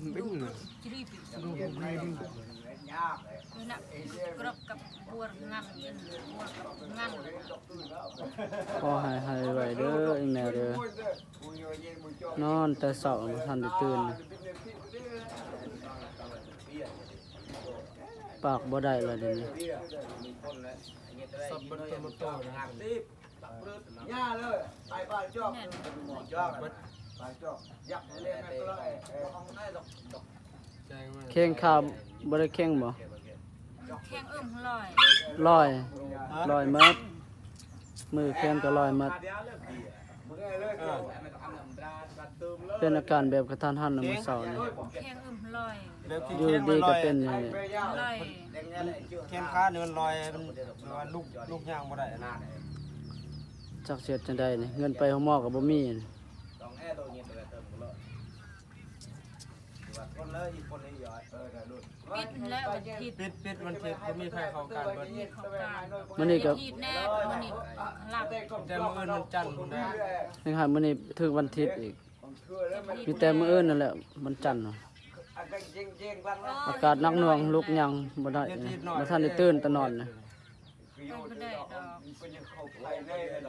Bin. Duh, duh, jri pi. Duh, duh, duh. Kena kerap kap buar ngan, buar kap ngan. ຂໍໃຫ້ຫາຍໄວໆເດີອີ່ແມ່ເດີ. ນອນແຕ່ເຊົ້າບໍ່ທັນໄດ້ຕື່ນ. ປາກບໍ່ໄດ້ລະດຽວນີ້. ສັບເບິດໂຕໂຕນະ. ແຂງຂາບໍ່ໄດ້ແຂງບໍ່? ແຂງເອີ້ມລອຍ ລອຍ ຮະ? ລອຍໝົດ. ມືແຂງກໍລອຍໝົດ. ເອີ ເປັນອາການແບບກະທັນຫັນນະມື້ເຊົ້ານີ້. ແຂງເອີ້ມລອຍ ແບບທີ່ ຢູ່ດີກໍເປັນຢູ່ນີ້ ລອຍ ແຂງຂານີ້ມັນລອຍ ມັນແບບວ່າລຸກ ລຸກຍ່າງບໍ່ໄດ້ນະ. ຈັກຊິເຮັດຈັ່ງໃດນີ້ ເງິນໄປໂຮງໝໍກໍບໍ່ມີ. ປິດແລ້ວວັນທິດ ປິດ ປິດວັນທິດ ບໍ່ມີໃຜເຂົ້າການເບິດ. ມື້ນີ້ກໍ ອາທິດແນ່ ມື້ນີ້ຫຼັບ ແຕ່ມື້ອື່ນວັນຈັນພຸ້ນນະ. ຍັງໃຫ້ມື້ນີ້ຖືກວັນທິດອີກ ມີແຕ່ມື້ອື່ນນັ້ນແຫຼະວັນຈັນ. ອາກາດໜັກໜ່ວງ ລຸກຍ່າງບໍ່ໄດ້ ບໍ່ທັນໄດ້ຕື່ນແຕ່ນອນນະ. ໄປບໍ່ໄດ້ດອກ.